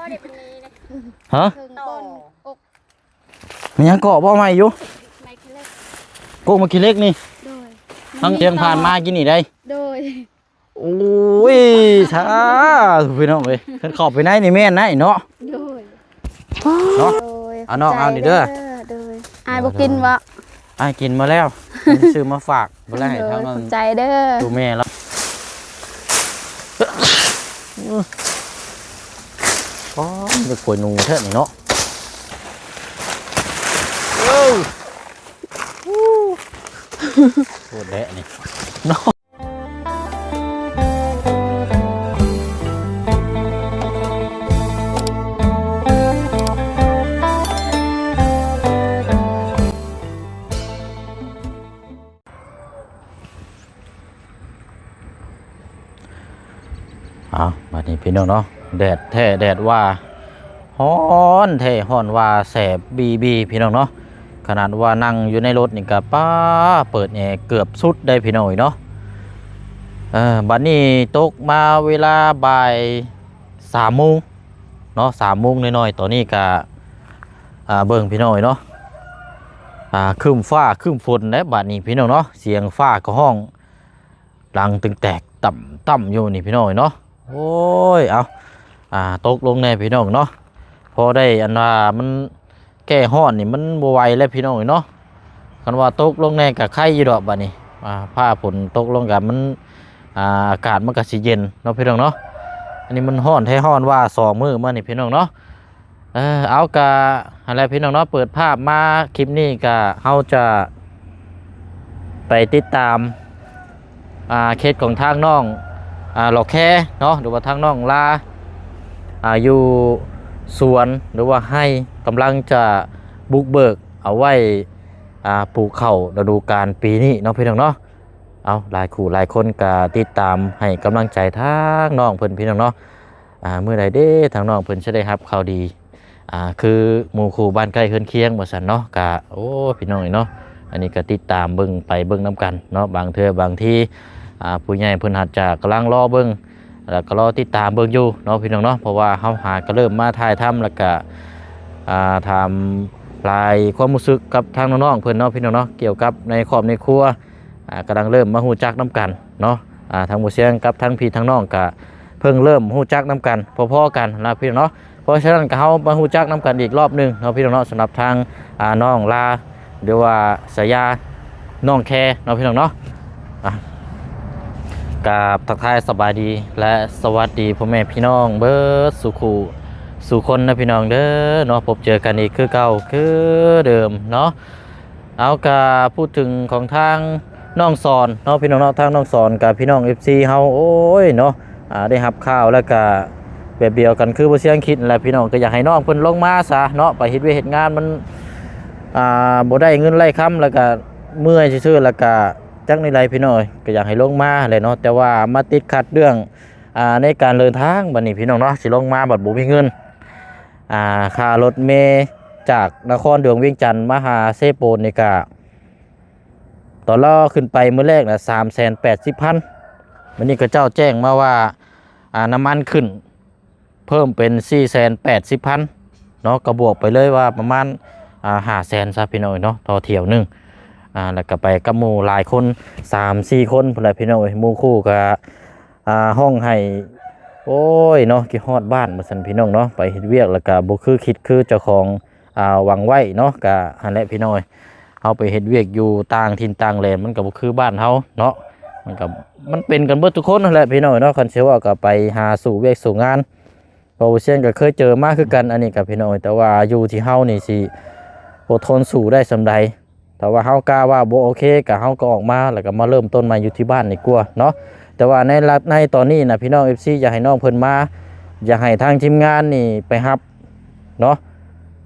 ຮະ ເທິງບ່ອນອົກ ມີຫຍັງເກາະບໍ່ໃໝ່ຢູ່ ໄມ້ຂີ້ເຫຼັກ ໂກກມາຂີ້ເຫຼັກນີ້ ໂດຍ ທັງທຽງຜ່ານມາກິນນີ້ໄດ໋ ໂດຍ ໂອ້ຍ ສາທຸພີ່ນ້ອງເອີຍ ຄັນເຂົ້າໄປໃນນີ້ແມ່ນໄດ໋ເນາະ ໂດຍ ເນາະ ໂດຍ ເອົານ້ອງເອົານີ້ເດີ ໂດຍ ອ້າຍບໍ່ກິນບໍ່? ອ້າຍກິນມາແລ້ວ ຊື້ມາຝາກ ບໍ່ໄດ້ໃຫ້ທາງນັ້ນ ໂດຍ ຂອບໃຈເດີ ໂຕແມ່ລະ ອໍ ເດັກປ່ວຍໜູແທ້ນີ້ເນາະ ເອີ ໂຄດແດະນີ້ເນາະ. ເອົາ ບັດນີ້ພີ່ນ້ອງເນາະ ແດດແທ້ແດດວ່າ ຮ້ອນແທ້ຮ້ອນວ່າແສບບີໆ ພີ່ນ້ອງເນາະ ຂະໜາດວ່ານັ່ງຢູ່ໃນລົດນີ້ກະ ປ້າ ເປີດແອເກືອບສຸດໄດ໋ພີ່ນ້ອງເອີຍເນາະ. ເອີ ບັດນີ້ຕົກມາເວລາບ່າຍສາມໂມງເນາະ ສາມໂມງໜ້ອຍໆ ຕອນນີ້ກະ ອ່າ ເບິ່ງພີ່ນ້ອງເອີຍເນາະ ອ່າ ຄຶ້ມຟ້າຄຶ້ມຝົນແລ້ວບັດນີ້ພີ່ນ້ອງເນາະ ສຽງຟ້າກໍຮ້ອງ ດັງຕຶງແຕກຕ່ຳໆຢູ່ນີ້ພີ່ນ້ອງເອີຍເນາະ. ໂອ້ຍ ເອົາ ອ່າ ຕົກລົງແດ່ພີ່ນ້ອງເນາະ ພໍໄດ້ອັນວ່າມັນແກ້ຮ້ອນນີ້ມັນບໍ່ໄຫວແລ້ວພີ່ນ້ອງເອີຍເນາະ. ຄັນວ່າຕົກລົງແດ່ກະໄຄຢູ່ດອກບັດນີ້ ອ່າ ຟ້າຝົນຕົກລົງກະມັນ ອ່າ ອາກາດມັນກະຊິເຢັນເນາະພີ່ນ້ອງເນາະ. ອັນນີ້ມັນຮ້ອນແທ້ຮ້ອນວ່າສອງມື້ມານີ້ພີ່ນ້ອງເນາະ. ເອີ ເອົາ ກະຫັ້ນແຫຼະພີ່ນ້ອງເນາະ ເປີດພາບມາຄລິບນີ້ກະເຮົາຈະໄປຕິດຕາມ ອ່າ ເຂດຂອງທາງນ້ອງ ອ່າ ຫຼໍ່ແຄເນາະ ຫຼືວ່າທາງນ້ອງລາ ອ່າ ຢູ່ສວນ ຫຼືວ່າໄຮ່ ກຳລັງຈະບຸກເບີກເອົາໄວ້ ອ່າ ປູກເຂົ້າລະດູການປີນີ້ເນາະພີ່ນ້ອງເນາະ. ເອົາ ຫຼາຍຄູ່ຫຼາຍຄົນກະຕິດຕາມໃຫ້ກຳລັງໃຈທາງນ້ອງເພິ່ນພີ່ນ້ອງເນາະ. ອ່າ ມື້ໃດເດ້ທາງນ້ອງເພິ່ນຊິໄດ້ຮັບຂ່າວດີ ອ່າ ຄືໝູ່ຄູ່ບ້ານໃກ້ເຮືອນຄຽງວ່າຊັ້ນເນາະ. ກະ ໂອ້ ພີ່ນ້ອງເອີຍເນາະ ອັນນີ້ກະຕິດຕາມເບິ່ງໄປເບິ່ງນຳກັນເນາະ. ບາງເທື່ອບາງທີ ອ່າ ຜູ້ໃຫຍ່ເພິ່ນອາດຈະກຳລັງລໍເບິ່ງ ແລ້ວກະລໍຕິດຕາມເບິ່ງຢູ່ເນາະພີ່ນ້ອງເນາະ ເພາະວ່າເຮົາຫາກະເລີ່ມມາຖ່າຍທຳ ແລ້ວກະ ອ່າ ຖາມລາຍຄວາມຮູ້ສຶກກັບທາງນ້ອງໆເພິ່ນເນາະພີ່ນ້ອງເນາະ ກ່ຽວກັບໃນຄອບໃນຄົວ ອ່າ ກຳລັງເລີ່ມມາຮູ້ຈັກນຳກັນເນາະ. ອ່າ ທາງໝູ່ຊຽງກັບທາງພີ່ທາງນ້ອງກະເພິ່ງເລີ່ມຮູ້ຈັກນຳກັນພໍໆກັນນະພີ່ນ້ອງເນາະ. ເພາະສະນັ້ນກະເຮົາມາຮູ້ຈັກນຳກັນອີກລອບໜຶ່ງເນາະພີ່ນ້ອງເນາະ ສຳລັບທາງ ອ່າ ນ້ອງລາ ຫຼືວ່າສາຍານ້ອງແຄເນາະພີ່ນ້ອງເນາະ. ອ່າ ກາບທັກທາຍສະບາຍດີ ແລະ ສະຫວັດດີພໍ່ແມ່ພີ່ນ້ອງເບິດສູ່ຄູ່ສູ່ຄົນນະພີ່ນ້ອງເດີເນາະ. ພົບເຈີກັນອີກຄືເກົ່າຄືເດີມເນາະ. ເອົາ ກະພູດເຖິງຂອງທາງນ້ອງສອນເນາະພີ່ນ້ອງເນາະ ທາງນ້ອງສອນກະພີ່ນ້ອງເອັຟຊີເຮົາ ໂອ້ຍເນາະ ອ່າ ໄດ້ຮັບຂ່າວແລ້ວກະແບບດຽວກັນຄືບໍ່ຊຽງຄິດແຫຼະພີ່ນ້ອງ. ກະຢາກໃຫ້ນ້ອງເພິ່ນລົງມາຊະເນາະ ໄປເຮັດວຽກເຮັດງານມັນ ອ່າ ບໍ່ໄດ້ເງິນໄດ້ຄຳ ແລ້ວກະເມື່ອຍຊື່ໆ ແລ້ວກະຈັກແນວໃດພີ່ນ້ອງເອີຍ ກະຢາກໃຫ້ລົງມາແຫຼະເນາະ. ແຕ່ວ່າມາຕິດຂັດເລື່ອງ ອ່າ ໃນການເດີນທາງບັດນີ້ພີ່ນ້ອງເນາະ ຊິລົງມາບັດບໍ່ມີເງິນ ອ່າ ຄ່າລົດເມຈາກນະຄອນຫຼວງວຽງຈັນມາຫາເຊໂປນນີ້ກະ ຕອນລາວຂຶ້ນໄປມື້ແລກນະ ສາມແສນແປດສິບພັນ ວັນນີ້ເຂົາເຈົ້າແຈ້ງມາວ່າ ອ່າ ນ້ຳມັນຂຶ້ນເພີ່ມເປັນສີ່ແສນແປດສິບພັນເນາະ ກະບວກໄປເລີຍວ່າປະມານ ອ່າ ຫ້າແສນຊະພີ່ນ້ອງເນາະ ຕໍ່ຖ້ຽວໜຶ່ງ. ອ່າ ແລ້ວກະໄປກັບໝູ່ຫຼາຍຄົນ ສາມສີ່ຄົນພຸ້ນແຫຼະພີ່ນ້ອງເອີຍ ໝູ່ຄູ່ກະ ອ່າ ຮ້ອງໄຫ້ ໂອ້ຍເນາະ ຄິດຮອດບ້ານວ່າຊັ້ນພີ່ນ້ອງເນາະ. ໄປເຮັດວຽກແລ້ວກະບໍ່ຄືຄິດຄືເຈົ້າຂອງ ອ່າ ຫວັງໄວ້ເນາະ. ກະຫັ້ນແຫຼະພີ່ນ້ອງເອີຍ ເຮົາໄປເຮັດວຽກຢູ່ຕ່າງຖິ່ນຕ່າງແດນ ມັນກະບໍ່ຄືບ້ານເຮົາເນາະ ມັນກະ ມັນເປັນກັນເບິດທຸກຄົນຫັ້ນແຫຼະພີ່ນ້ອງເນາະ. ຄັນຊິເວົ້າກະໄປຫາສູ້ວຽກສູ້ງານ ເພາະວ່າຊຽງກະເຄີຍເຈີມາຄືກັນ ອັນນີ້ກະພີ່ນ້ອງເອີຍ ແຕ່ວ່າຢູ່ທີ່ເຮົານີ້ຊິອົດທົນສູ້ໄດ້ສ່ຳໃດ ຖ້າວ່າເຮົາກະວ່າບໍ່ໂອເຄ ກະເຮົາກະອອກມາ ແລ້ວກະມາເລີ່ມຕົ້ນໃໝ່ຢູ່ທີ່ບ້ານດີກວ່າເນາະ. ແຕ່ວ່າໃນລັດ ໃນຕອນນີ້ນະ ພີ່ນ້ອງເອັຟຊີ ຢາກໃຫ້ນ້ອງເພິ່ນມາ ຢາກໃຫ້ທາງທີມງານນີ້ໄປຮັບເນາະ.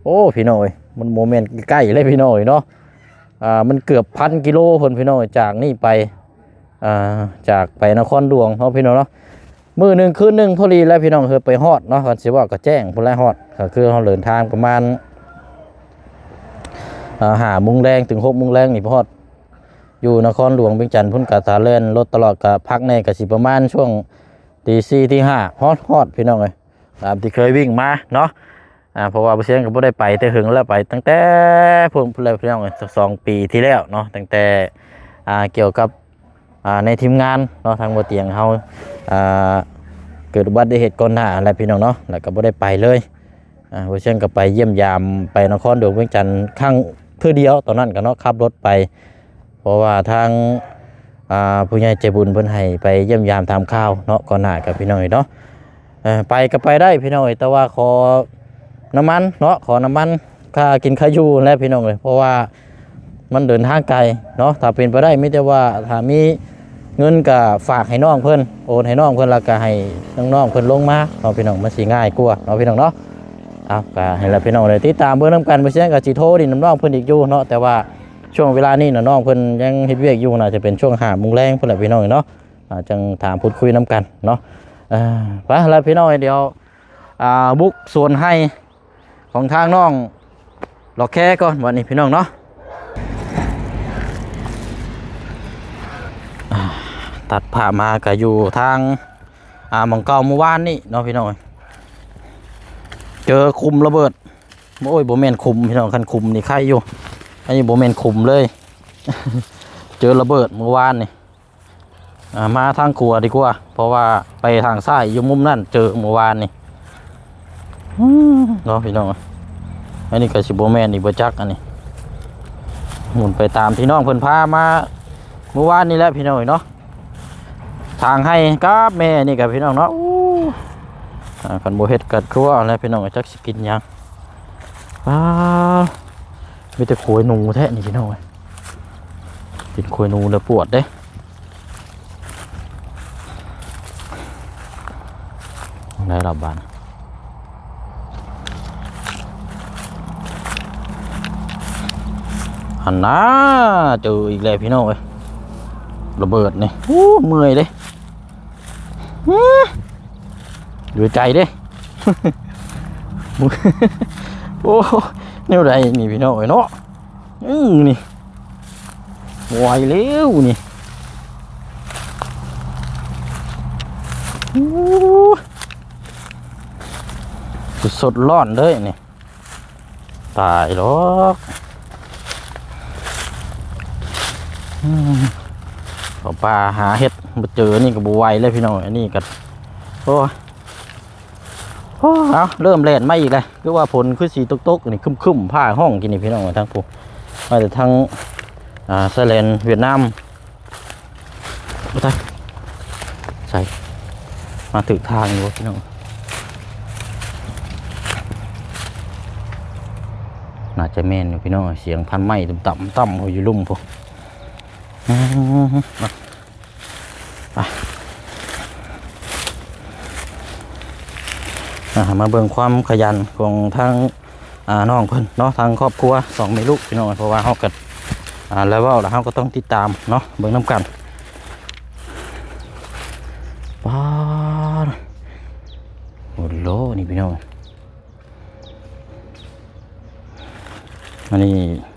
ໂອ້ ພີ່ນ້ອງເອີຍ ມັນບໍ່ແມ່ນໃກ້ໆເລີຍພີ່ນ້ອງເອີຍເນາະ ອ່າ ມັນເກືອບພັນກິໂລພຸ້ນພີ່ນ້ອງເອີຍ ຈາກນີ້ໄປ ອ່າ ຈາກໄປນະຄອນຫຼວງເນາະພີ່ນ້ອງເນາະ. ມື້ໜຶ່ງຄືນໜຶ່ງພໍດີແລ້ວພີ່ນ້ອງ ເຮົາໄປຮອດເນາະ ຄັນຊິເວົ້າກະແຈ້ງພຸ້ນແຫຼະຮອດ ກະຄືເຮົາເດີນທາງປະມານ ອ່າ ຫ້າໂມງແລງເຖິງຫົກໂມງແລງນີ້ ໄປຮອດຢູ່ນະຄອນຫຼວງວຽງຈັນພຸ້ນ ກະຖ້າແລ່ນລົດຕະຫຼອດກະພັກແດ່ ກະຊິປະມານຊ່ວງຕີສີ່ ຕີຫ້າ ຮອດ ຮອດພີ່ນ້ອງເອີຍ. ຕາມທີ່ເຄີຍວິ່ງມາເນາະ. ອ່າ ເພາະວ່າບໍ່ຊຽງກໍບໍ່ໄດ້ໄປແຕ່ເຫິງແລ້ວ ໄປຕັ້ງແຕ່ພຸ້ນ ພຸ້ນແລ້ວ ພີ່ນ້ອງເອີຍ ສອງປີທີ່ແລ້ວເນາະ ຕັ້ງແຕ່ ອ່າ ກ່ຽວກັບ ອ່າ ໃນທີມງານເນາະ ທາງບໍ່ຕຽງເຮົາ ອ່າ ເກີດອຸບັດຕິເຫດກ່ອນໜ້າແຫຼະ ພີ່ນ້ອງເນາະ ແລ້ວກໍບໍ່ໄດ້ໄປເລີຍ. ອ່າ ບໍ່ຊຽງກໍໄປຢ້ຽມຢາມ ໄປນະຄອນຫຼວງວຽງຈັນຄັ້ງເທື່ອດຽວ ຕອນນັ້ນກໍເນາະ ຂັບລົດໄປ ເພາະວ່າທາງ ອ່າ ຜູ້ໃຫຍ່ໃຈບຸນເພິ່ນໃຫ້ໄປຢ້ຽມຢາມຖາມຂ່າວເນາະ ກ່ອນໜ້າກັບ ພີ່ນ້ອງເອີຍເນາະ. ເອີ ໄປກໍໄປໄດ້ ພີ່ນ້ອງເອີຍ ແຕ່ວ່າຂໍນ້ຳມັນເນາະ ຂໍນ້ຳມັນຄ່າກິນຄ່າຢູ່ແຫຼະ ພີ່ນ້ອງເອີຍ ເພາະວ່າມັນເດີນທາງໄກເນາະ. ຖ້າເປັນໄປໄດ້ ມີແຕ່ວ່າຖ້າມີເງິນກໍຝາກໃຫ້ນ້ອງເພິ່ນ ໂອນໃຫ້ນ້ອງເພິ່ນ ແລ້ວກໍໃຫ້ນ້ອງໆເພິ່ນລົງມາເນາະ ພີ່ນ້ອງ ມັນຊິງ່າຍກວ່າເນາະ ພີ່ນ້ອງເນາະ. ເອົາ ກໍໃຫ້ລະ ພີ່ນ້ອງໄດ້ຕິດຕາມເບິ່ງນຳກັນ ບໍ່ຊຽງກໍຊິໂທດິນນຳນ້ອງເພິ່ນອີກຢູ່ເນາະ ແຕ່ວ່າ ຊ່ວງເວລານີ້ນະ ນ້ອງເພິ່ນຍັງເຮັດວຽກຢູ່ ໜ້າຈະເປັນຊ່ວງຫ້າໂມງແລງພຸ້ນແຫຼະ ພີ່ນ້ອງເນາະ. ອ່າ ຈັ່ງຖາມພູດຄຸຍນຳກັນເນາະ. ເອີ ໄປລະ ພີ່ນ້ອງ ດຽວ ອ່າ ບຸກສວນໄຮ່ຂອງທາງນ້ອງຫຼອກແຄກ່ອນ ບັດນີ້ ພີ່ນ້ອງເນາະ. ອ່າ ຕັດພາບມາກໍຢູ່ທາງ ອ່າ ໝ່ອງເກົ່າມື້ວານນີ້ເນາະ ພີ່ນ້ອງເອີຍ ເຈີຂຸມລະເບີດ. ໂອ້ຍ ບໍ່ແມ່ນຂຸມ ພີ່ນ້ອງ ຄັນຂຸມນີ້ໄຄຢູ່ ອັນນີ້ບໍ່ແມ່ນຂຸມເລີຍ ເຈີລະເບີດມື້ວານນີ້. ອ່າ ມາທາງຂວາດີກວ່າ ເພາະວ່າໄປທາງຊ້າຍຢູ່ມຸມນັ້ນເຈີມື້ວານນີ້ ອືມ ເນາະ ພີ່ນ້ອງ. ອັນນີ້ກໍຊິບໍ່ແມ່ນອີກບໍ່ຈັກ ອັນນີ້ໝູນໄປຕາມທີ່ນ້ອງເພິ່ນພາມາມື້ວານນີ້ແຫຼະ ພີ່ນ້ອງເນາະ. ທາງໄຮ່ກັບແມ່ນີ້ກໍ ພີ່ນ້ອງເນາະ ໂອ້ ອ່າ ຄັນບໍ່ເຮັດກໍຄືວ່າແຫຼະ ພີ່ນ້ອງ ຈັກຊິກິນຫຍັງ. ອ້າ ມີແຕ່ໂຂຍໜູແທ້ນີ້ ພີ່ນ້ອງເອີຍ ກິນໂຂຍໜູແລ້ວປວດເດ້. ໄດ້ລະບາດ ຫັ້ນນາ ເຈີອີກແລ້ວ ພີ່ນ້ອງເອີຍ ລະເບີດນີ້. ໂອ້ ເມື່ອຍເດ້ ຫື ຢູ່ໃຈເດ້ ໂອ້ ແນວໃດນີ້ ພີ່ນ້ອງເອີຍເນາະ. ອື ນີ້ ບໍ່ໄຫວແລ້ວນີ້ ໂອ້ ສົດໆຮ້ອນເລີຍນີ້ ຕາຍດອກ. ອື ເຂົ້າປ່າຫາເຫັດບໍ່ເຈີ ອັນນີ້ກໍບໍ່ໄຫວແລ້ວ ພີ່ນ້ອງ. ອັນນີ້ກໍ ໂອ້ຍ ໂອ້ ເອົາ ເລີ່ມແລ່ນມາອີກແລ້ວ ຄືວ່າຝົນຄືຊິຕົກໆ ນີ້ ຄຶ້ມໆ ຟ້າຮ້ອງກິນນີ້ ພີ່ນ້ອງ ທາງຜູ້ ມາແຕ່ທາງ ອ່າ ຊາຍແດນຫວຽດນາມ. ບໍ່ຕາຍ ໃສ່ ມາຖືກທາງຢູ່ບໍ່ ພີ່ນ້ອງ? ໜ້າຈະແມ່ນຢູ່ ພີ່ນ້ອງ ສຽງພັນໄມ້ຕ່ຳໆ ຢູ່ລຸ່ມພຸ້ນ. ໄປ ອ່າ ມາເບິ່ງຄວາມຂະຫຍັນຂອງທາງ ອ່າ ນ້ອງເພິ່ນເນາະ ທາງຄອບຄົວສອງແມ່ລູກ ພີ່ນ້ອງ ເພາະວ່າເຮົາກໍ ອ່າ ແລ້ວເວົ້າແລ້ວ ເຮົາກໍຕ້ອງຕິດຕາມເນາະ ເບິ່ງນຳກັນ. ປາດ ໂອ້ໂຫຼ ນີ້ ພີ່ນ້ອງ. ອັນນີ້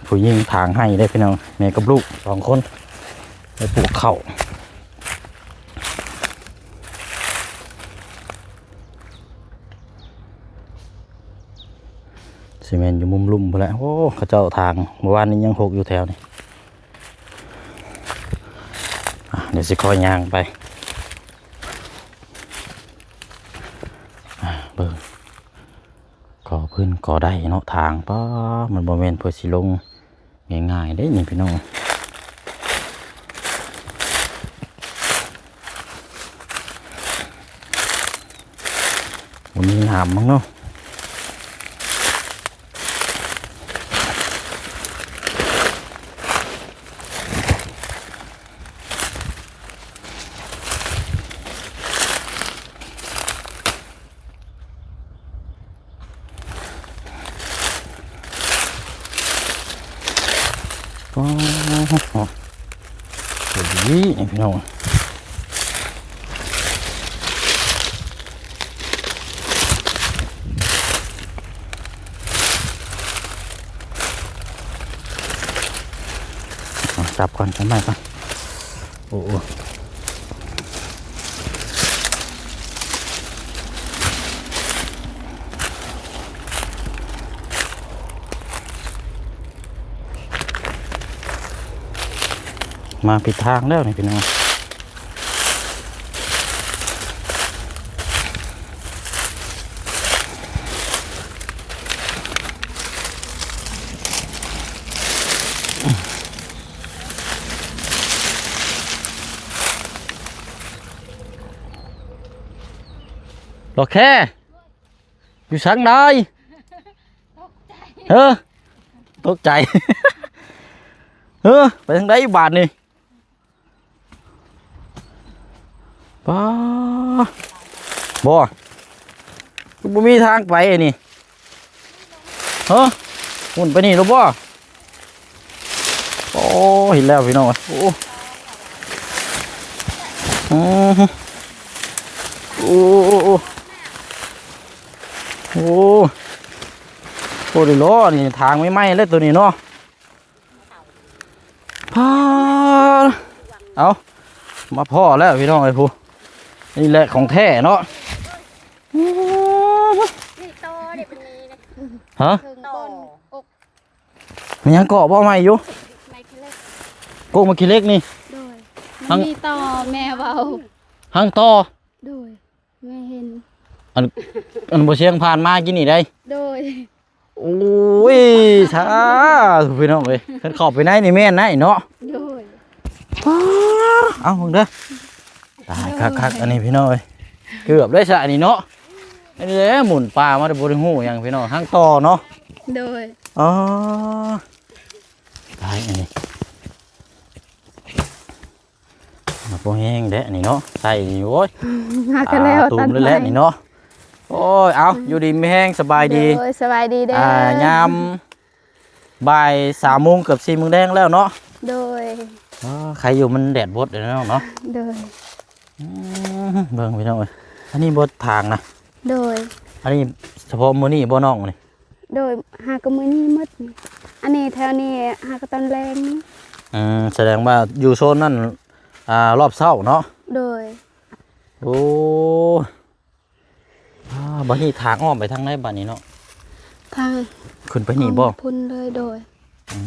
ຜູ້ຍິງຖາງໄຮ່ເດ້ ພີ່ນ້ອງ ແມ່ກັບລູກສອງຄົນ ໄປປູກເຂົ້າ. ຊິແມ່ນຢູ່ມຸມລຸ່ມພຸ້ນແຫຼະ. ໂອ້ ເຂົາເຈົ້າຖາງ ເມື່ອວານນີ້ຍັງຫົກຢູ່ແຖວນີ້. ອ່ະ ດຽວຊິຄ່ອຍຍ່າງໄປ ອ່ະ ເບິ່ງ ກໍພື້ນກໍໄດ້ເນາະ ທາງ ປາ ມັນບໍ່ແມ່ນເພື່ອຊິລົງງ່າຍໆເດ້ນີ້ ພີ່ນ້ອງ. ບໍ່ມີນ້ຳມັ້ງເນາະ. ໂອ້ໂຫ ພໍດີນີ້ພີ່ນ້ອງ. ເອົາ ຈັບກ່ອນ ຈັບໄມ້ກ່ອນ. ໂອ້ ໂອ້ ມາຜິດທາງແລ້ວນີ້ພີ່ນ້ອງ. ດອກແຄ ຢູ່ທາງໃດ? ເອີ ຕົກໃຈ ເອີ ໄປທາງໃດບາດນີ້? ປ້າ ບໍ່ ຄືບໍ່ມີທາງໄປອັນນີ້. ເຮີ ໝຸນໄປນີ້ແລ້ວບໍ່? ໂອ້ ເຫັນແລ້ວພີ່ນ້ອງເອີຍ. ໂອ້ ອືມ ໂອ້ ໂອ້ ໂອ້ ໂອ້ ໄດ້ລໍ້ນີ້ ທາງໃໝ່ໆເລີຍໂຕນີ້ເນາະ. ພາ ເອົາ ມາພໍ້ແລ້ວພີ່ນ້ອງເອີຍ ຜູ້ ນີ້ແຫຼະຂອງແທ້ເນາະ. ນີ້ຕໍ່ເດ້ ມັນມີເດ້ ຮະ ເທິງຕົ້ນກົກ ມັນຍັງເກາະບໍ່ໃໝ່ຢູ່ ໄມ້ຂີ້ເຫຼັກ ກົກໄມ້ຂີ້ເຫຼັກນີ້. ໂດຍ ມັນມີຕໍ່ ແມ່ເວົ້າ ຮັງຕໍ່. ໂດຍ ແມ່ເຫັນ ອັນ ອັນບໍ່ຊຽງຜ່ານມາກິນນີ້ໄດ໋. ໂດຍ ໂອ້ຍ ສາທຸພີ່ນ້ອງເອີຍ ຄັນເຂົ້າໄປໃນນີ້ແມ່ນໄດ໋ເນາະ. ໂດຍ ເອົາເບິ່ງເດີ ຕາຍຄັກໆ ອັນນີ້ພີ່ນ້ອງເອີຍ ເກືອບໄດ້ຊະອັນນີ້ເນາະ. ອັນນີ້ແຫຼະໝຸນປາມາແຕ່ບໍ່ໄດ້ຮູ້ຫຍັງພີ່ນ້ອງ ທາງຕໍ່ເນາະ. ໂດຍ ອໍ ຕາຍອັນນີ້ ບໍ່ແຮງເດ້ອັນນີ້ເນາະ ໃສ່ນີ້ ໂອ້ຍ ຫາກະແລ້ວ ອ່າ ຕູມເລີຍແຫຼະນີ້ເນາະ. ໂອ້ຍ ເອົາ ຢູ່ດີມີແຮງ ສະບາຍດີ. ໂດຍ ສະບາຍດີເດີ ອ່າ ຍາມບ່າຍສາມໂມງ ເກືອບສີ່ໂມງແລງແລ້ວເນາະ. ໂດຍ ອໍ ໃຄຢູ່ມັນແດດບົດເດ້ເນາະ. ໂດຍ ອືມ ເບິ່ງພີ່ນ້ອງເອີຍ ອັນນີ້ບໍ່ທາງນະ. ໂດຍ ອັນນີ້ສະເພາະມື້ນີ້ບໍ່ນ້ອງນີ້? ໂດຍ ຫາກະມື້ນີ້ໝົດນີ້ ອັນນີ້ແຖວນີ້ຫາກະຕອນແລງນີ້. ອືມ ສະແດງວ່າຢູ່ໂຊນນັ້ນ ອ່າ ຮອບເຊົ້າເນາະ. ໂດຍ ໂອ້ ອ່າ ບາດນີ້ທາງອ້ອມໄປທາງໃດບາດນີ້ເນາະ? ທາງ ຂຶ້ນໄປນີ້ບໍ່? ອ້ອມພຸ້ນເລີຍ. ໂດຍ ອື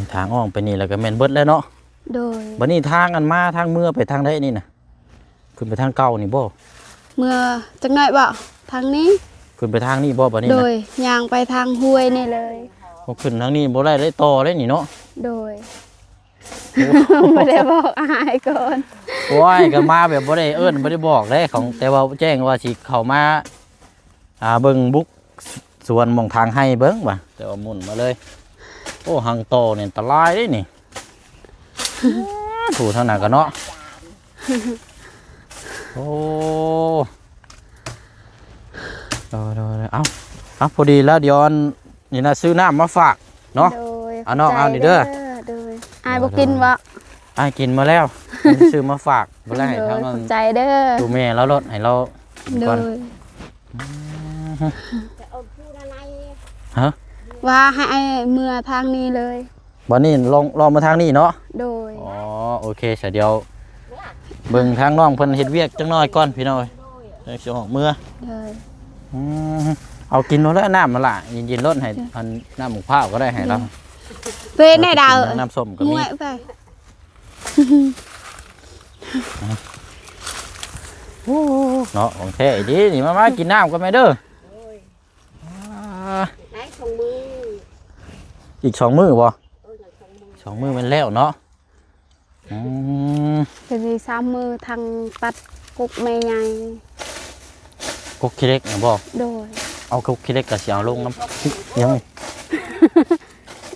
ມ ທາງອ້ອມໄປນີ້ແລ້ວກະແມ່ນເບິດແລ້ວເນາະ. ໂດຍ ບາດນີ້ທາງອັນມາທາງເມືອໄປທາງໃດນີ້ນະ? ຂຶ້ນໄປທາງເກົ່ານີ້ບໍ່? ເມືອຈັກໜ້ອຍບໍ່? ທາງນີ້ ຂຶ້ນໄປທາງນີ້ບໍ່ບາດນີ້ນະ? ໂດຍ ຍ່າງໄປທາງຫ້ວຍນີ້ເລີຍ. ໂອ້ ຂຶ້ນທາງນີ້ບໍ່ໄດ້ ໄດ້ຕໍ່ເດ້ນີ້ເນາະ. ໂດຍ ໂອ້ ບໍ່ໄດ້ບອກອ້າຍກ່ອນ. ໂອ້ຍ ກະມາແບບບໍ່ໄດ້ເອີ້ນ ບໍ່ໄດ້ບອກເດ້ ຂອງ ແຕ່ວ່າແຈ້ງວ່າຊິເຂົ້າມາ ອ່າ ເບິ່ງບຸກສວນໝ່ອງທາງໄຮ່ເບິ່ງວ່າ ແຕ່ວ່າໝຸ່ນມາເລີຍ. ໂອ້ ຮັງຕໍ່ນີ້ອັນຕະລາຍເດ້ນີ້. ໂອ້ ທາງນັ້ນກະເນາະ. ໂອ້ ໂດຍໆ ເອົາ ເອົາ ພໍດີແລ້ວ ດຽວອັນນີ້ນະ ຊື້ນ້ຳມາຝາກເນາະ. ໂດຍ ເອົານ້ອງ ຂອບໃຈ ເອົານີ້ເດີ. ໂດຍ ອ້າຍບໍ່ກິນບໍ່? ອ້າຍກິນມາແລ້ວ ຊື້ມາຝາກ. ບໍ່ໄດ້ໃຫ້ທາງນັ້ນ ໂດຍ ຂອບໃຈເດີ ໂຕແມ່ລາວໂລດ ໃຫ້ລາວກິນກ່ອນ. ໂດຍ ອືມ ຮະ ວ່າໃຫ້ເມືອທາງນີ້ເລີຍ. ບາດນີ້ລອງ ລອງມາທາງນີ້ເນາະ. ໂດຍ ອໍ ໂອເຄ ສະ ດຽວເບິ່ງທາງນ້ອງເພິ່ນເຮັດວຽກຈັກໜ້ອຍກ່ອນພີ່ນ້ອງເອີຍ ຈັ່ງຊິອອກເມືອ. ໂດຍ ອືມ ເອົາກິນໂລດແຫຼະ ນ້ຳຫັ້ນລະ ເຢັນໆໂລດ ໃຫ້ ໂດຍ ອັນ ນ້ຳໝາກພ້າວກະໄດ້ໃຫ້ລາວ. ເປັນໄດດາວ ນ້ຳສົ້ມກະມີ. ໂອ້ ເນາະ ຂອງແທ້ອີ່ຫຼີນີ້. ມາ ມາກິນນ້ຳກ່ອນແມ່ເດີ. ອ່າ ໄດ້ສອງມື້ ອີກສອງມື້ບໍ່? ເອີ ຍັງສອງມື້ ສອງມື້ແມ່ນແລ້ວເນາະ. ອືມ ກະຊິສາມມື້ ທັງຕັດກົກໄມ້ໃຫຍ່ ກົກຂີ້ເຫຼັກນະບໍ່? ໂດຍ ເອົາກົກຂີ້ເຫຼັກກະຊິເອົາລົງນຳ ຫຍັງ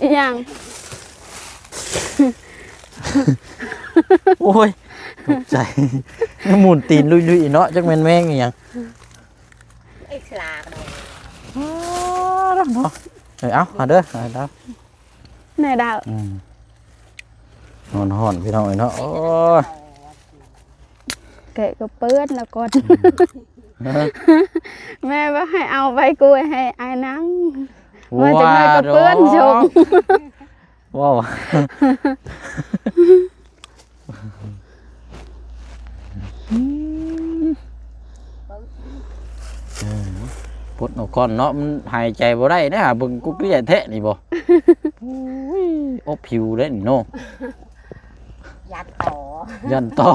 ອີຫຍັງ? ໂອ້ຍ ຕົກໃຈ ໝູນຕີນລຸຍໆເນາະ ຈັກແມ່ນແມງອີຫຍັງ. ເອີ ເອົາ ມາເດີ ເອົາ ແມ່ດາວ ອືມ ຮ້ອນໆ ພີ່ນ້ອງເອີຍເນາະ. ໂອ້ຍ ແກະກະເປື້ອນລະກ່ອນ. ແມ່ວ່າໃຫ້ເອົາໃບກ້ວຍໃຫ້ອ້າຍນັ່ງ ວ່າຈັກໜ້ອຍກະເປື້ອນຊົງ. ວ້າວ ອືມ ປົດເອົາກ່ອນເນາະ ມັນຫາຍໃຈບໍ່ໄດ້ເດ້ ຫາເບິ່ງກຸກເລ້ຍແທ້ນີ້ບໍ່? ໂອ້ຍ ອົບຫິວເດ້ນີ້ເນາະ ຢ້ານຕໍ່ ຢ້ານຕໍ່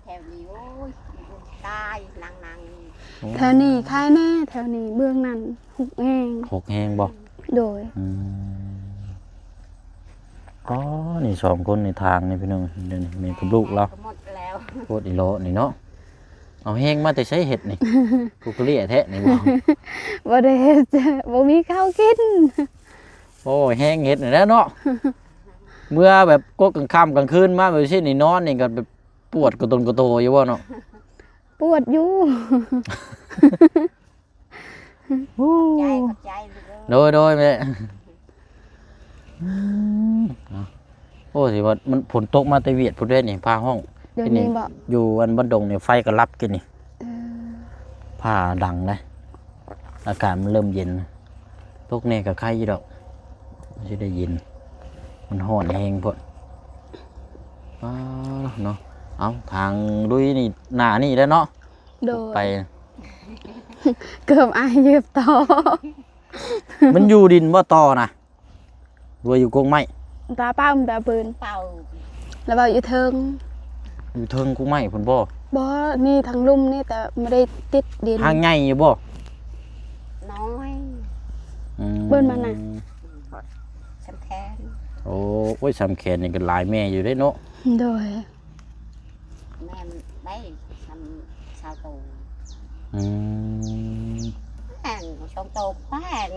ແຖວນີ້ ໂອ້ຍ ຕາຍ ນັ່ງໆ ໂອ້ ແຖວນີ້ຄາຍແດ່ ແຖວນີ້ເບື້ອງນັ້ນ ຮົກແຮງ ຮົກແຮງບໍ່? ໂດຍ ອືມ ອໍ ນີ້ສອງຄົນໃນທາງນີ້ພີ່ນ້ອງ ດຽວນີ້ແມ່ກັບລູກລາວ ໝົດແລ້ວ ໂພດອີ່ຫຼໍ່ນີ້ເນາະ ເອົາແຮງມາແຕ່ໃສເຮັດນີ້? ຜູ້ກະເລ່ຍແທ້ນີ້ບໍ່? ບໍ່ໄດ້ເຮັດ ບໍ່ມີເຂົ້າກິນ ໂອ້ຍ ແຮງເຮັດນີ້ແຫຼະເນາະ ເມື່ອແບບກົກກາງຄ່ຳກາງຄືນມາແບບຊີ້ນີ້ ນອນນີ້ກໍແບບປວດກະຕົນກະໂຕຢູ່ບໍ່ເນາະ? ປວດຢູ່ ຂອບໃຈ ຂອບໃຈລູກເອີຍ ໂດຍ ໂດຍແມ່ ອືມ ເນາະ ໂອ້ ຊິວ່າມັນຝົນຕົກມາແຕ່ຫວຽດພຸ້ນເດ້ນີ້ ຟ້າຮ້ອງ ດຽວນີ້ບໍ່? ຢູ່ອັນບ້ານດົງນີ້ໄຟກໍດັບກິນນີ້ ເອີ ຟ້າດັງເດ້ ອາກາດມັນເລີ່ມເຢັນ ຕົກແດ່ກໍໄຄຢູ່ດອກ ຊິໄດ້ເຢັນ ມັນຮ້ອນແຮງໂພດ ອ້າ ເນາະ ເອົາ ທາງລຸຍນີ້ ໜ້ານີ້ແຫຼະເນາະ ໂດຍ ໄປ ເກືອບອາຍເຫຢີບຕໍ່ ມັນຢູ່ດິນບໍ່ຕໍ່ນະ ຫຼືວ່າຢູ່ກົກໄມ້? ຕາປ້າ ຕາປືນ ເປົ່າ ແລ້ວວ່າຢູ່ເທິງ ຢູ່ເທິງກົກໄມ້ພຸ້ນບໍ່? ບໍ່ ນີ້ທາງລຸ່ມນີ້ ແຕ່ບໍ່ໄດ້ຕິດດິນ ທາງໃຫຍ່ຢູ່ບໍ່? ນ້ອຍ ອືມ ເບິ່ງມານະ ສ່ຳແຂນ ໂອ້ ໂອ້ຍ ສ່ຳແຂນນີ້ກໍຫຼາຍແມ່ຢູ່ເດ້ເນາະ ໂດຍ ແມ່ນໄດ້ສ່ຳຊາວໂຕ ອືມ ແພງ ສອງໂຕແພງ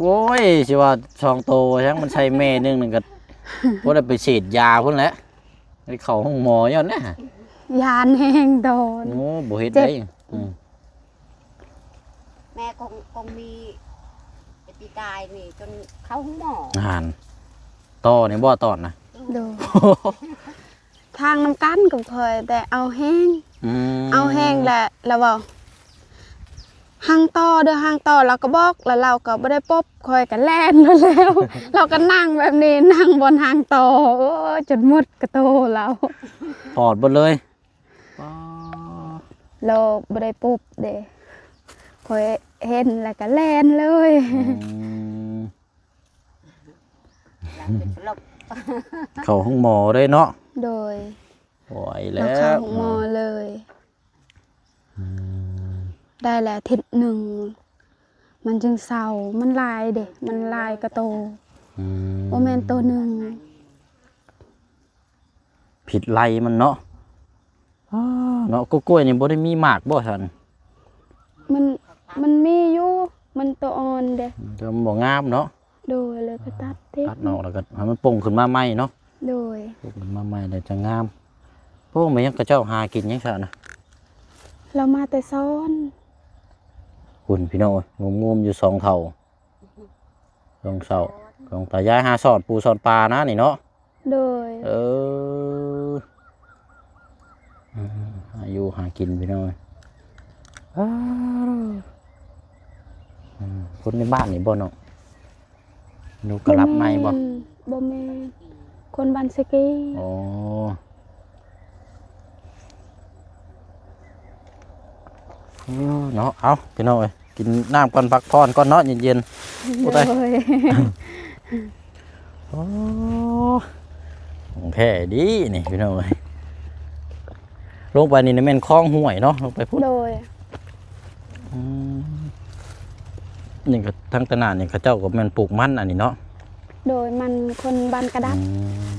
ໂອ້ຍ ຊິວ່າສອງໂຕຫຍັງ ມັນໃສ່ແມ່ໜຶ່ງນັ້ນກໍບໍ່ໄດ້ໄປສີດຢາພຸ້ນແຫຼະ ໄດ້ເຂົ້າໂຮງໝໍຍ້ອນນະ ຢ້ານແຮງໂດນ ໂອ້ ບໍ່ເຮັດໄດ້ ເຈັບ ອືມ ແມ່ກົງ ກົງມີແຕ່ປີກາຍນີ້ຈົນເຂົ້າໂຮງໝໍ ຫັ້ນ ຕໍ່ນີ້ບໍ່ຕອນນະ ໂດຍ ທາງນຳກັນກັບຂ້ອຍ ແຕ່ເອົາແຮງ ອືມ ເອົາແຮງແຫຼະ ລາວເວົ້າ ຫ້າມຕໍ່ເດີ ຫ້າມຕໍ່ ລາວກໍບອກ ແລ້ວລາວກໍບໍ່ໄດ້ປົບ ຂ້ອຍກໍແລ່ນໂລດແລ້ວ ລາວກໍນັ່ງແບບນີ້ ນັ່ງບ່ອນຫ້າມຕໍ່ ໂອ້ຍ ຈົນໝົດກະໂຕລາວ ປອດເບິດເລີຍ ປາ ລາວບໍ່ໄດ້ປຸບເດ້ ຂ້ອຍເຫັນແລ້ວກໍແລ່ນເລີຍ ອືມ ເຂົ້າໂຮງໝໍເລີຍເນາະ ໂດຍ ໂອ້ຍ ແລ້ວ ເຂົ້າໂຮງໝໍເລີຍ ອືມ ໄດ້ແລ້ວທິດໜຶ່ງ ມັນຈຶ່ງເຊົາ ມັນຫຼາຍເດ້ ມັນຫຼາຍກະໂຕ ອືມ ບໍ່ແມ່ນໂຕໜຶ່ງ ຜິດໄລ່ມັນເນາະ ອ້າ ເນາະ ກໍກ້ວຍນີ້ບໍ່ໄດ້ມີໝາກບໍ່ຊັ້ນ? ມັນ ມັນມີຢູ່ ມັນໂຕອ່ອນເດ້ ແຕ່ມັນບໍ່ງາມເນາະ ໂດຍ ແລ້ວກໍຕັດເດັດ ຕັດອອກ ແລ້ວກໍໃຫ້ມັນປົ່ງຂຶ້ນມາໃໝ່ເນາະ ໂດຍ ປົ່ງຂຶ້ນມາໃໝ່ແລ້ວຈະງາມ ໂອ້ ແມ່ນຫຍັງເຂົາເຈົ້າຫາກິນຫຍັງຊະນະ? ລາວມາແຕ່ສອນ ພຸ້ນພີ່ນ້ອງເອີຍ ງຸມໆຢູ່ສອງເຖົ້າ ສອງເຖົ້າ ສອງຕາຍາຍຫາສອນປູສອນປານະນີ້ເນາະ ໂດຍ ເອີ ອືມ ຫາຢູ່ຫາກິນພີ່ນ້ອງເອີຍ ອ້າວ ອືມ ຄົນໃນບ້ານນີ້ບໍ່ນ້ອງ? ຢູ່ກະລັບໃໝ່ບໍ່? ບໍ່ແມ່ນ ບໍ່ແມ່ນ ຄົນບ້ານເຊກີ ອໍ ເອີ ເນາະ ເອົາ ພີ່ນ້ອງເອີຍ ກິນນ້ຳກ່ອນ ພັກຜ່ອນກ່ອນເນາະ ເຢັນໆ ໂອ້ ຕາຍ ໂດຍ ໂອ້ ຂອງແທ້ດີນີ້ພີ່ນ້ອງເອີຍ ລົງໄປນີ້ແມ່ນຄອງຫ້ວຍເນາະ ລົງໄປພຸ້ນ ໂດຍ ອືມ ນີ້ກໍທາງຕະໜ້ານີ້ເຂົາເຈົ້າກໍແມ່ນປູກມັນອັນນີ້ເນາະ ໂດຍ ມັນຄົນບ້ານກະດັບ ອືມ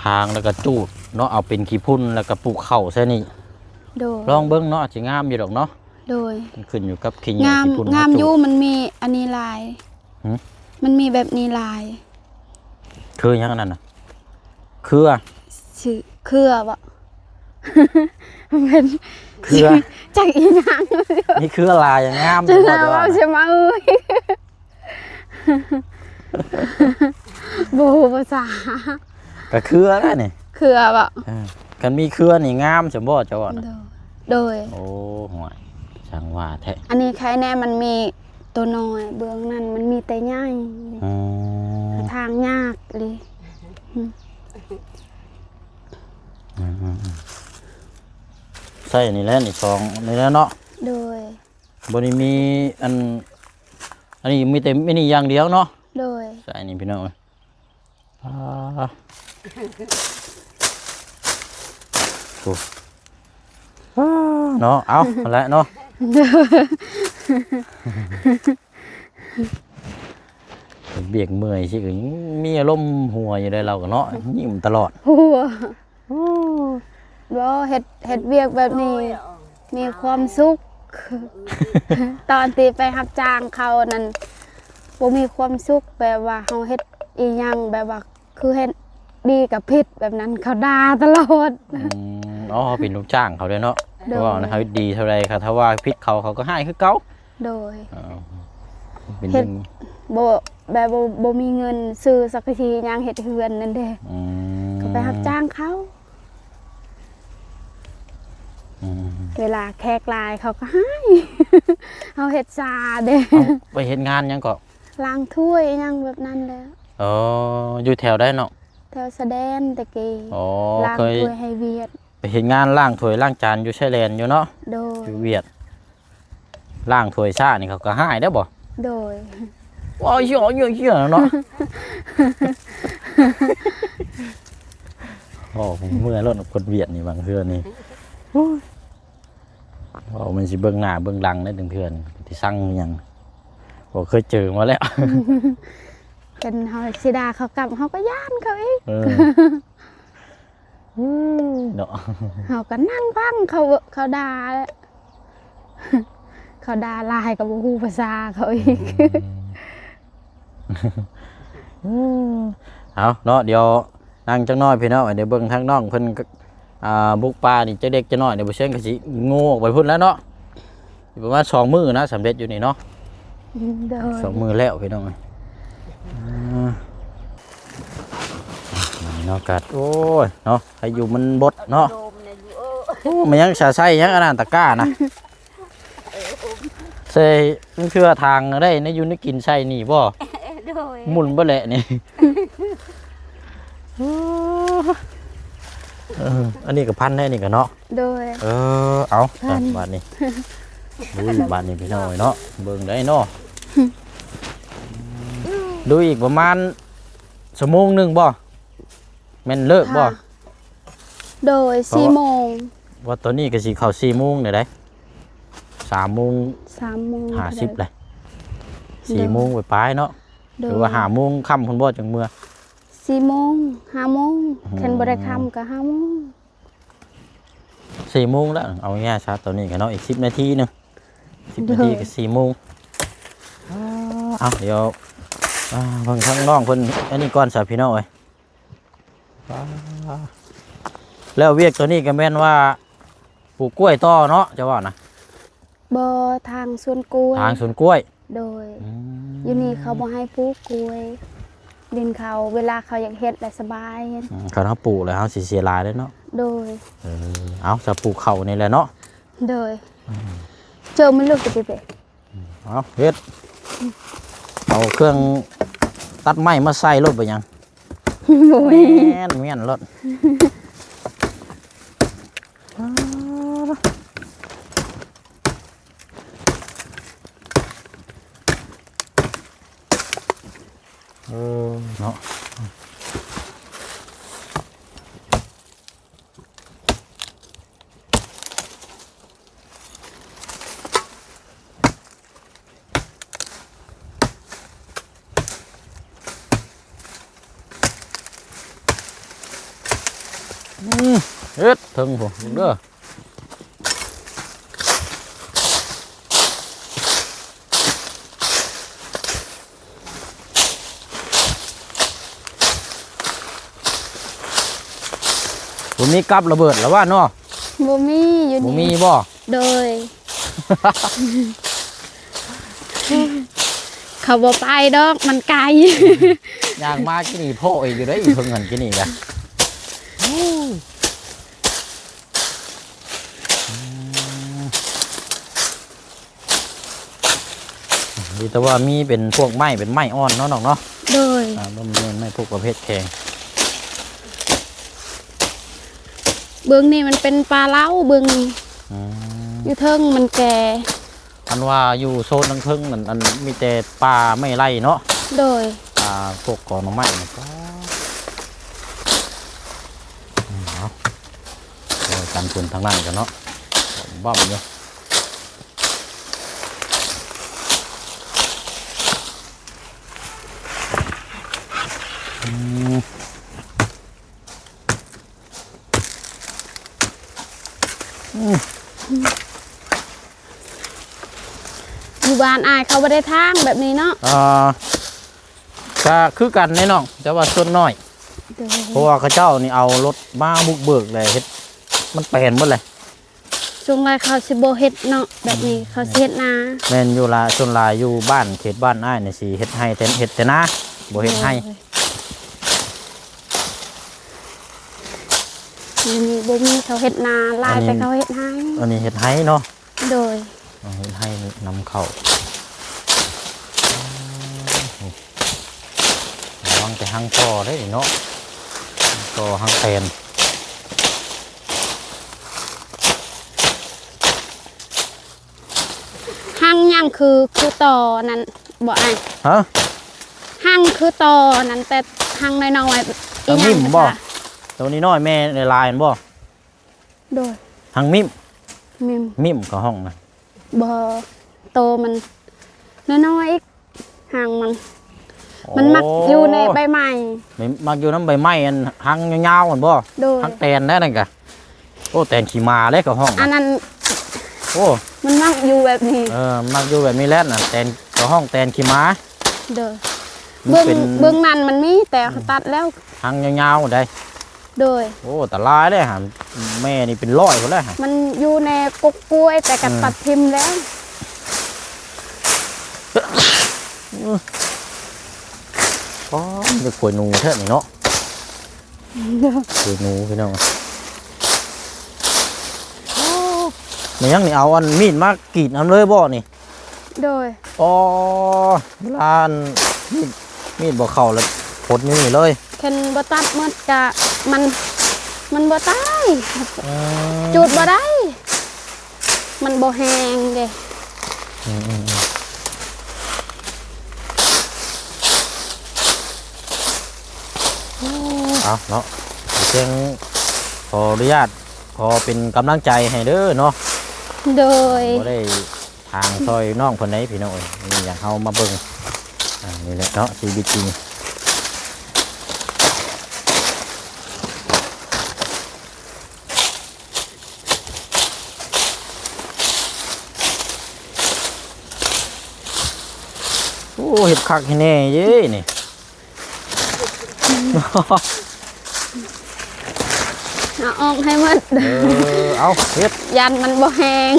ທາງແລ້ວກໍຈູດເນາະ ເອົາເປັນຂີ້ຝຸ່ນ ແລ້ວກໍປູກເຂົ້າໃສ່ນີ້ ໂດຍ ລອງເບິ່ງເນາະ ອາດຊິງາມຢູ່ດອກເນາະ ໂດຍ ມັນຂຶ້ນຢູ່ກັບຂີ້ເຫຍື້ອ ງາມ ຂີ້ຝຸ່ນ ງາມຢູ່ ເຮົາຈູດ ມັນມີອັນນີ້ຫຼາຍ ຫື? ມັນມີແບບນີ້ຫຼາຍ ຄືຫຍັງອັນນັ້ນນະ? ເຄືອ ຊື່ເຄືອບໍ່? ມັນເປັນເຄືອ ຈັກອີຫຍັງ ມີເຄືອຫຼາຍງາມ ຈະໄດ້ເວົ້າຊິມາເອີຍ ບໍ່ຮູ້ພາສາ ກະເຄືອແຫຼະນີ້ ເຄືອບໍ່? ເອີ ຄັນມີເຄືອນີ້ງາມຊັ້ນບໍ່ ເຈົ້າວ່ານະ? ໂດຍ ໂດຍ ໂອ້ ຫ້ວຍ ຊ່າງວ່າແທ້ ອັນນີ້ໄຄແນ່ ມັນມີ ໂຕນ້ອຍ ເບື້ອງນັ້ນມັນມີແຕ່ໃຫຍ່ ອືມ ທາງຍາກເລີຍ ອືມ ອືມ ໃສ່ນີ້ແຫຼະ ນີ້ສອງນີ້ແຫຼະເນາະ ໂດຍ ບໍ່ໄດ້ມີອັນ ອັນນີ້ມີແຕ່ມິນິຢ່າງດຽວເນາະ. ໂດຍ ໃສ່ນີ້ພີ່ນ້ອງເອີຍ. ອ່າ ໂອ້ ອ່າ ເນາະ ເອົາ ຫັ້ນແຫຼະເນາະ. ເຮັດວຽກເມື່ອຍຊິ ກໍຍັງມີອາລົມຫົວຢູ່ເດ້ ລາວກໍເນາະ ຍິ້ມຕະຫຼອດ. ຫົວ ໂອ້ ບໍ່ ເຮັດ ເຮັດວຽກແບບນີ້ມີຄວາມສຸກ. ຕອນທີ່ໄປຮັບຈ້າງເຂົານັ້ນ ບໍ່ມີຄວາມສຸກ ແບບວ່າເຮົາເຮັດອີ່ຫຍັງ ແບບວ່າ ຄືເຮັດດີກັບຜິດແບບນັ້ນ ເຂົາດ່າຕະຫຼອດ. ອືມ ອໍ ເຮົາເປັນລູກຈ້າງເຂົາເດ້ເນາະ. ໂດຍ ເພາະວ່າເຮົາເຮັດດີເທົ່າໃດ ຄັນຖ້າວ່າຜິດເຂົາ ເຂົາກໍຮ້າຍຄືເກົ່າ. ໂດຍ ເອີ ເປັນ ເຮັດ ເລື່ອງ ບໍ່ ແບບບໍ່ ບໍ່ມີເງິນຊື້ສັງກະສີຫຍັງເຮັດເຮືອນນັ້ນເດ້. ອືມ ກໍໄປຮັບຈ້າງເຂົາ. ອືມ ເວລາແຂກຫຼາຍເຂົາກໍຮ້າຍ ເຮົາເຮັດຊາເດ້. ເອົາ ໄປເຮັດງານຫຍັງເກາະ? ລ້າງຖ້ວຍຫຍັງແບບນັ້ນແຫຼະ. ອໍ ຢູ່ແຖວໃດເນາະ? ແຖວຊາແດນແຕ່ກີ້. ອໍ ລ້າງ ເຄີຍ ຖ້ວຍໃຫ້ຫວຽດ. ໄປເຮັດງານລ້າງຖ້ວຍລ້າງຈານຢູ່ຊາແດນຢູ່ເນາະ. ໂດຍ ຢູ່ຫວຽດ. ລ້າງຖ້ວຍຊານີ້ເຂົາກໍຮ້າຍເດ້ບໍ່? ໂດຍ ວ້າວ ເຍອະໆໆເນາະ. ໂອ້ ເມື່ອລົດຄົນຫວຽດນີ້ບາງເທື່ອນີ້ ໂອ້ຍ ເວົ້າມັນຊິເບິ່ງໜ້າເບິ່ງຫຼັງໄດ້ ເທື່ອໆນີ້ ຊິສັ່ງຫຍັງ ບໍ່ເຄີຍເຈີມາແລ້ວ. ຄັນເຮົາຊິດ່າເຂົາກັບ ເຮົາກໍຢ້ານເຂົາອີກ. ເອີ ອືມ ເນາະ ເຮົາກໍນັ່ງຟັງເຂົາ ເຂົາດ່າແຫຼະ ເຂົາດ່າຫຼາຍກໍບໍ່ຮູ້ພາສາເຂົາອີກ. ອືມ ເອົາເນາະ ດຽວນັ່ງຈັກໜ້ອຍພີ່ນ້ອງ ດຽວເບິ່ງທາງນ້ອງເພິ່ນ ອ່າ ບຸກປ່ານີ້ ຈັກເລັກຈັກນ້ອຍ ດຽວບໍ່ເຊີນກໍຊິໂງ່ອອກໄປພຸ້ນແລ້ວເນາະ. ອີກປະມານສອງມື້ນະ ສຳເລັດຢູ່ນີ້ເນາະ. ໂດຍ ສອງມື້ແລ້ວພີ່ນ້ອງເອີຍ. ອ່າ ນີ້ເນາະ ກັດ ໂອ້ຍ ເນາະ ໃຫ້ຢູ່ມັນບົດເນາະ. ໂອ້ ແມ່ນຫຍັງ ສາໄຊຫຍັງອັນນັ້ນ ຕະກ້ານະ ໃສ່ ມັນຄືວ່າທາງໄດ້ ໃນຢູ່ໃນກິນໃສ່ນີ້ບໍ່? ໂດຍ ໝຸ່ນເບິດແຫຼະນີ້. ເອີ ອັນນີ້ກໍພັນແທ້ນີ້ກໍເນາະ. ໂດຍ ເອີ ເອົາ ພັນ ບາດນີ້ ອຸ້ຍ ບາດນີ້ພີ່ນ້ອງເອີຍເນາະ ເບິ່ງໄດ້ເນາະ. ດູອີກປະມານຊົ່ວໂມງໜຶ່ງບໍ່ ແມ່ນເລີກບໍ່? ໂດຍ ສີ່ໂມງ ວ່າຕອນນີ້ກໍຊິເຂົ້າສີ່ໂມງແລ້ວໃດ໋ ສາມໂມງ ສາມໂມງຫ້າສິບແລ້ວ ສີ່ໂມງປາຍໆເນາະ. ໂດຍ ຫຼືວ່າຫ້າໂມງຄ່ຳພຸ້ນບໍ່ ຈັ່ງເມືອ? ສີ່ໂມງ ຫ້າໂມງ ອືມ ຄັນບໍ່ໄດ້ຄ່ຳກໍຫ້າໂມງ ສີ່ໂມງແລ້ວ. ເອົາງ່າຍຊະ ຕອນນີ້ກໍເນາະ ອີກສິບນາທີໜຶ່ງ ສິບນາທີກໍສີ່ໂມງ. ໂດຍ ເອົາ ດຽວ ອ່າ ເບິ່ງທາງນ້ອງເພິ່ນອັນນີ້ກ່ອນຊະພີ່ນ້ອງເອີຍ. ແລ້ວວຽກຕົວນີ້ກໍແມ່ນວ່າປູກກ້ວຍຕໍ່ເນາະ ເຈົ້າວ່ານະ? ບໍ່ ທາງສວນກ້ວຍ ທາງສວນກ້ວຍ. ໂດຍ ອືມ ຢູ່ນີ້ເຂົາບໍ່ໃຫ້ປູກກ້ວຍ ດິນເຂົາ ເວລາເຂົາຢາກເຮັດແລ້ວສະບາຍ. ອືມ ຄັນເຮົາປູກແລ້ວເຮົາຊິເສຍຫຼາຍເດ້ເນາະ. ໂດຍ ເອີ ເອົາ ຈະປູກເຂົ້ານີ້ແຫຼະເນາະ. ໂດຍ ອືມ ເຈີມັນລູກໄປເປະ. ເອົາເຮັດ ເອົາເຄື່ອງຕັດໄມ້ມາໃສ່ໂລດ ເປັນຫຍັງ? ບໍ່ແມ່ນ ແມ່ນ ແມ່ນໂລດ. ເອີ ເນາະ. ອືມ ເຮັດເທິງພຸ້ນເດີ. ບໍ່ມີກັບລະເບີດລະວ່າເນາະ? ບໍ່ມີຢູ່ນີ້ ບໍ່ມີບໍ່? ໂດຍ ເຂົາບໍ່ໄປດອກ ມັນໄກ ຍ່າງມາກີ້ນີ້ໂພະອີກຢູ່ເດ້ ຢູ່ເທິງຫັ້ນກີ້ນີ້ກະ. ມີແຕ່ວ່າມີເປັນພວກໄມ້ ເປັນໄມ້ອ່ອນເນາະນ້ອງເນາະ. ໂດຍ ອ່າ ບໍ່ແມ່ນໄມ້ພວກປະເພດແຂງ. ເບິ່ງນີ້ມັນເປັນປາເລົາ ເບິ່ງນີ້ ອືມ ຢູ່ເທິງມັນແກ່. ອັນວ່າຢູ່ໂຊນທາງເທິງນັ້ນ ອັນມີແຕ່ປ່າໄມ້ໄລ່ເນາະ. ໂດຍ. ປ່າພວກກອໄມ້ນັ້ນກໍ ອືມ ເອົາ ໂອ້ຍ ກັນຝຸ່ນທາງນັ້ນກັນເນາະ ບ້ອມຢູ່. ອືມ ອືມ ຢູ່ບ້ານອ້າຍເຂົາບໍ່ໄດ້ທາງແບບນີ້ເນາະ. ອ່າ ກະຄືກັນເດ້ນ້ອງ ແຕ່ວ່າສ່ວນໜ້ອຍ. ໂດຍ. ເພາະວ່າເຂົາເຈົ້ານີ້ເອົາລົດມາບຸກເບີກແລ້ວ ເຮັດ ມັນແປນເບິດເລີຍ. ສ່ວນຫຼາຍເຂົາຊິບໍ່ເຮັດເນາະ ແບບນີ້ ອືມ ເຂົາຊິເຮັດນາ. ແມ່ນຢູ່ລະ ສ່ວນຫຼາຍຢູ່ບ້ານ ເຂດບ້ານອ້າຍນີ້ຊິເຮັດໄຮ່ແຕ່ ເຮັດແຕ່ນາ ບໍ່ເຮັດໄຮ່. ໂດຍ. ຢູ່ນີ້ບໍ່ມີເຂົາເຮັດນາຫຼາຍ ອັນນີ້ ແຕ່ເຂົາເຮັດໄຮ່. ອັນນີ້ເຮັດໄຮ່ເນາະ. ໂດຍ. ເອົາເຮັດໄຮ່ນຳເຂົ້າ. ລະວັງແຕ່ຮັງຕໍ່ເດ້ເນາະ ຕໍ່ຮັງແຕນ. ຮັງຫຍັງຄື ຄືຕໍ່ນັ້ນບໍ່ອ້າຍ? ຮະ? ຮັງຄືຕໍ່ນັ້ນ ແຕ່ຮັງນ້ອຍໆ ອີຫຍັງ? ມິມບໍ່? ໂຕນ້ອຍໆ ແມ່ຫຼາຍໆ ແມ່ນບໍ່? ໂດຍ. ຮັງມິມ? ມິມ. ມິມເຂົາຮ້ອງນະ? ບໍ່ ໂຕມັນນ້ອຍໆ ອີກ ຮັງມັນ. ໂອ້ ມັນມັກຢູ່ໃນໃບໄມ້. ມັນມັກຢູ່ນຳໃບໄມ້ ອັນຮັງຍາວໆ ຫັ້ນບໍ່? ໂດຍ. ຮັງແຕນໄດ໋ນັ້ນກະ. ໂອ້ ແຕນຂີ້ໝາເດ້ເຂົາຮ້ອງນະ. ອັນນັ້ນ ໂອ້ ມັນມັກຢູ່ແບບນີ້. ເອີ ມັກຢູ່ແບບນີ້ແຫຼະນະ ແຕນ ເຂົາຮ້ອງແຕນຂີ້ໝາ. ໂດຍ. ມັນເປັນ ເບື້ອງ ເບື້ອງນັ້ນມັນມີ ແຕ່ເຂົາຕັດແລ້ວ ຮັງຍາວໆ ໄດ໋. ໂດຍ. ໂອ້ ຕາລາຍເດ້ຫັ້ນ ແມ່ນີ້ເປັນຮ້ອຍພຸ້ນແຫຼະ. ມັນຢູ່ໃນກົກກ້ວຍ ແຕ່ກໍ ເອີ ຕັດຖິ້ມແລ້ວ. ອໍ ມັນເປັນຂວຍໜູແທ້ນີ້ເນາະ. ໂດຍ. ຂວຍໜູພີ່ນ້ອງ. ໂອ້ ແມ່ນຫຍັງນີ້ ເອົາອັນມີດມາກຣີດນຳເລີຍບໍ່ນີ້? ໂດຍ. ອໍ ເວລາອັນມີດ ມີດບໍ່ເຂົ້າແລ້ວ ພົດຢູ່ນີ້ເລີຍ. ຄັນບໍ່ຕັດໝົດກະ ມັນ ມັນບໍ່ຕາຍ. ອືມ ຈູດບໍ່ໄດ້ ມັນບໍ່ແຫ້ງເດ້. ອືມໆໆ ເອົາເນາະ ພຽງຂໍອະນຸຍາດ ຂໍເປັນກຳລັງໃຈໃຫ້ເດີເນາະ. ໂດຍ. ບໍ່ໄດ້ ທາງຊ່ອຍນ້ອງເພິ່ນໄດ໋ພີ່ນ້ອງເອີຍ. ນີ້ຫຍັງເຮົາມາເບິ່ງ ອ່າ ນີ້ແຫຼະເນາະ ຊີວິດຈິງ. ໂອ້ ເຮັດຄັກເຮັດແນ່ເດ້ນີ້. ເອົາອອກໃຫ້ໝົດ. ເອີ ເອົາເຮັດ ຢ້ານມັນບໍ່ແຫ້ງ.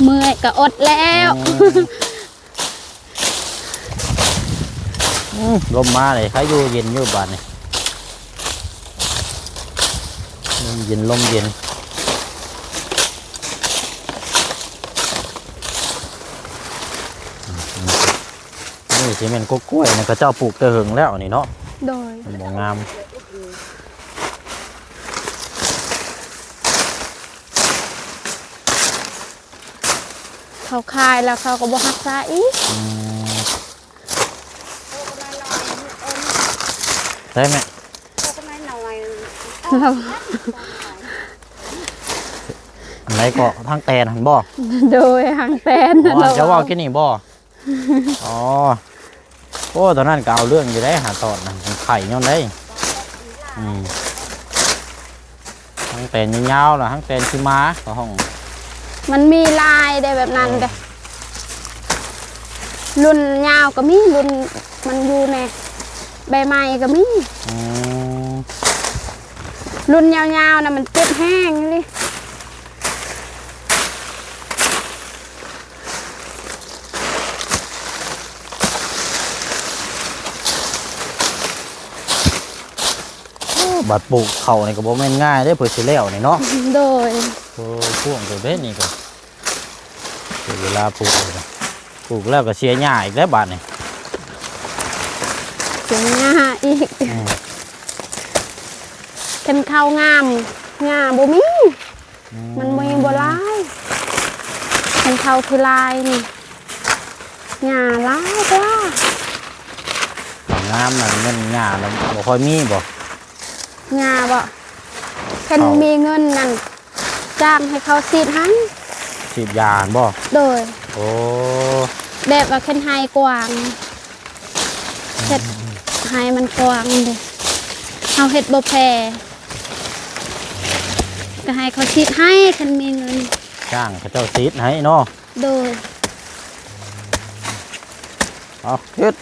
ເມື່ອຍກໍອົດແລ້ວ. ອືມ ອືມ ລົມມາເລີຍ ໃຄຢູ່ເຢັນຢູ່ບາດນີ້ ລົມເຢັນ ລົມເຢັນ. ນີ້ຊິແມ່ນກົກກ້ວຍນີ້ ເຂົາເຈົ້າປູກແຕ່ເຫິງແລ້ວນີ້ເນາະ. ໂດຍ. ມັນບໍ່ງາມ. ເຂົາຂາຍແລ້ວເຂົາກໍບໍ່ຮັກສາອີກ. ອືມ ໄດ້ແມ່ ອັນໃດກໍ ທາງແຕນຫັ້ນບໍ່? ໂດຍ ທາງແຕນ. ອໍ ອັນເຈົ້າເວົ້າກິນນີ້ບໍ່? ອໍ ໂອ້ ຕອນນັ້ນກໍເອົາເລື່ອງຢູ່ເດ້ ຫາຕອດນະ ມັນໄຂ່ຍ້ອນໃດ. ອືມ ທັງແຕນຍາວໆ ລະທັງແຕນຂີ້ໝາ ເຂົາຮ້ອງ. ມັນມີຫຼາຍເດ້ແບບນັ້ນເດ້. ເອີ ລຸ້ນຍາວກໍມີ ລຸ້ນມັນຢູ່ໃນໃບໄມ້ກໍມີ. ອືມ ລຸ້ນຍາວໆນະ ມັນເຈັບແຮງອີ່ຫຼີ. ໂອ້ ບາດປູກເຂົ້ານີ້ກໍບໍ່ແມ່ນງ່າຍເດ້ ເພື່ອຊິແລ້ວນີ້ເນາະ. ໂດຍ. ໂອ້ ພວງໂຕເດ້ນີ້ກໍ ເສຍເວລາປູກນີ້ ປູກແລ້ວກໍເສຍຫຍ້າອີກແລ້ວບາດນີ້. ກິນຫຍ້າອີກ. ອືມ ຄັນເຂົ້າງາມ ຫຍ້າບໍ່ມີ. ອືມ ມັນບໍ່ມີ ບໍ່ຫຼາຍ. ຄັນເຂົ້າທີ່ຫຼາຍນີ້ ຫຍ້າຫຼາຍກວ່າ. ເຂົ້າງາມນັ້ນແມ່ນຫຍ້ານະ ບໍ່ຄ່ອຍມີບໍ່? ຫຍ້າບໍ່? ຄັນ ເຂົ້າ ມີເງິນນັ້ນ ຈ້າງໃຫ້ເຂົາສີດໃຫ້. ສີດຢາຫັ້ນບໍ່? ໂດຍ. ໂອ້ ແບບວ່າຄັນໄຮ່ກວ້າງ ເຮັດ ອືມ ໄຮ່ມັນກວ້າງເດ້ ເຮົາເຮັດບໍ່ແຜ່ ກໍໃຫ້ເຂົາສີດໃຫ້ ຄັນມີເງິນ ຈ້າງເຂົາເຈົ້າສີດໃຫ້ເນາະ. ໂດຍ. ເອົາ ເຮັດ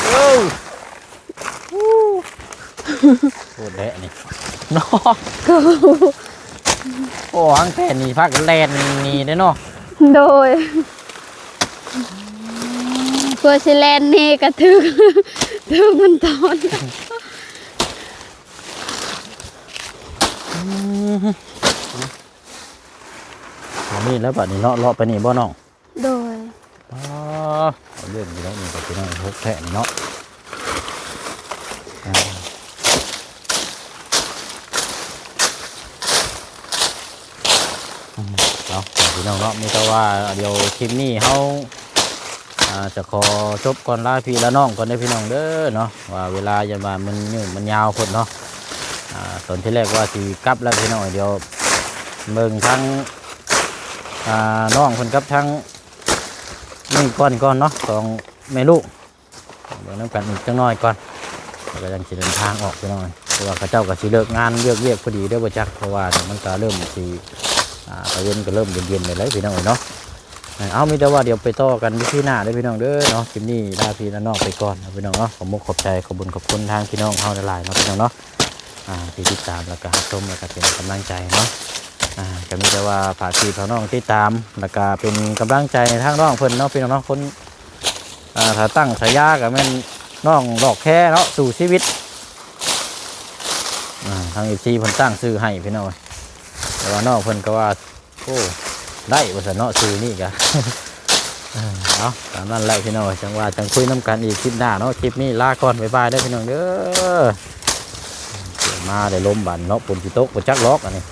ເອີ ໂຄດແດະນີ້ເນາະ. ໂອ້ ຫາງແຕ່ນີ້ພາກັນແລ່ນໜີເດ້ເນາະ. ໂດຍ. ເພື່ອຊິແລ່ນໜີກໍຖືກ ຖືກມັນຕອດ. ອືມ ອັນນີ້ແລ້ວບັດນີ້ເນາະ ເລາະໄປນີ້ບໍ່ນ້ອງ? ໂດຍ. ອໍ ເອົາເລື່ອງຢູ່ເນາະ ນີ້ກໍພີ່ນ້ອງ ຫົກແທ້ນີ້ເນາະ. ອ່າ ອືມ ເອົາ ພີ່ນ້ອງເນາະ ມີແຕ່ວ່າດຽວຄລິບນີ້ເຮົາ ອ່າ ຈະຂໍຈົບກ່ອນ ລາພີ່ລານ້ອງກ່ອນເດີພີ່ນ້ອງເດີເນາະ ວ່າເວລາຢ່າວ່າມັນຍືດມັນຍາວໂພດເນາະ. ອ່າ ຕອນທີແລກວ່າຊິກັບແລ້ວພີ່ນ້ອງ ດຽວເບິ່ງທາງ ອ່າ ນ້ອງເພິ່ນກັບທາງນີ້ກ່ອນ ກ່ອນເນາະ ສອງແມ່ລູກ ເບິ່ງນຳກັນອີກຈັກໜ້ອຍກ່ອນ ແລ້ວກໍຈັ່ງຊິເດີນທາງອອກພີ່ນ້ອງ. ເພາະວ່າເຂົາເຈົ້າກໍຊິເລີກງານເລີກວຽກພໍດີເດີບໍ່ຈັກ ເພາະວ່າມັນກໍເລີ່ມຊິ ອ່າ ຕາເວັນກໍເລີ່ມເຢັນໆແລ້ວພີ່ນ້ອງເອີຍເນາະ. ເອົາ ມີແຕ່ວ່າດຽວໄປຕໍ່ກັນອີພີໜ້າເດີພີ່ນ້ອງເດີເນາະ. ຄລິບນີ້ລາພີ່ລານ້ອງໄປກ່ອນເນາະພີ່ນ້ອງເນາະ. ຂໍມຸກຂອບໃຈ ຂອບບຸນຂອບຄຸນທາງພີ່ນ້ອງເຮົາຫຼາຍໆເນາະພີ່ນ້ອງເນາະ ອ່າ ທີ່ຕິດຕາມ ແລ້ວກໍຮັບຊົມ ແລ້ວກໍເປັນກຳລັງໃຈເນາະ. ອ່າ ກໍມີແຕ່ວ່າຝາກພີ່ຝາກນ້ອງຕິດຕາມ ແລ້ວກໍເປັນກຳລັງໃຈໃຫ້ທາງນ້ອງເພິ່ນເນາະພີ່ນ້ອງເນາະ. ຄົນ ອ່າ ຖ້າຕັ້ງສາຍາກໍແມ່ນນ້ອງດອກແຄເນາະ ສູ້ຊີວິດ. ອ່າ ທາງເອັຟຊີເພິ່ນຕັ້ງຊື່ໃຫ້ພີ່ນ້ອງ ແຕ່ວ່ານ້ອງເພິ່ນກໍວ່າ ໂອ້ ໄດ້ວ່າຊັ້ນເນາະ ຊື່ນີ້ກະ. ເອົາ ຕາມນັ້ນແຫຼະພີ່ນ້ອງ ຈັ່ງວ່າຈັ່ງຄຸຍນຳກັນອີກຄລິບໜ້າເນາະ. ຄລິບນີ້ລາກ່ອນ ບາຍບາຍເດີພີ່ນ້ອງເດີ. ມາໄດ້ລົມບາດເນາະ ຝົນຊິຕົກບໍ່ຈັກດອກອັນນີ້.